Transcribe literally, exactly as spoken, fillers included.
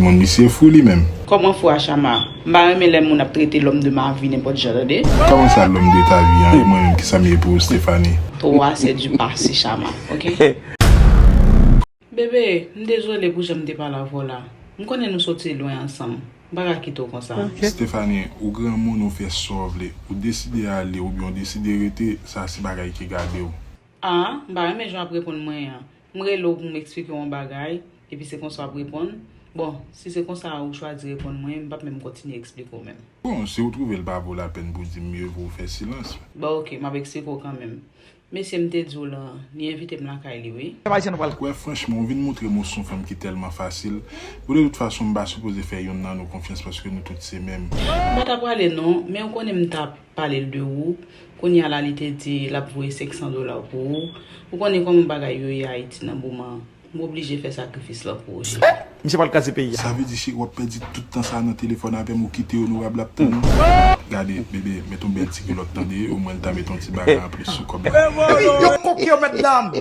Moun misye fou li menm. Kòman fou a Chama? M pa renmen lè moun ap trete lòm de ma vi nenpòt jan, tande. Kòman sa lòm de ta vi an? E mwen menm ki sa m ye pou ou, Stephanie? Twa se di pase Chama, ok? Bebe, m dezole pou jan m te pale avè w la. M konnen nou soti lwen ansanm. M pa ka kite w konsa. Stephanie, ou granmoun, ou fè sa w vle. Ou deside ale oubyen ou deside rete, sa se bagay ki gade w. Ah, m pa renmen jan w ap reponn mwen an. M rele w pou m eksplike w yon bagay, epi se konsa w ap reponn. Bon, si se konsa ou chwazi reponn mwen, m p ap menm kontinye eksplike w menm. Bon, si ou twouve l pa vo lapèn pou di m, mye vo ou fè silans. Bon, ok, m ap eksplike w kanmenm. Mesye m te di w lan, li envite m lakay li, wi. Kwè franchman, ou vin montre m ou se yon fanm ki tèlman fasil. Bon, de tout fason, m pa sipoze fè yonn nan nou konfyans paske nou tout se menm. M pa ta prale non, men ou konnen m t ap pale l de ou. Kounye a la, li te di l ap voye senk san dola pou ou. Ou konnen kòman bagay yo ye Ayiti nan moman an. M oblije fè sakrifis lan pou ou, cheri. Misye pral kraze peyi a. Sa vle di, cheri, w ap pèdi tout tan sa a nan telefòn avè m, ou kite onorab l ap tann ou? Gade, bebe, met yon bèl ti kilòt, tande, omwen l ta met yon ti bagay anplis sou kòb la. Yo koke yo, mètdam.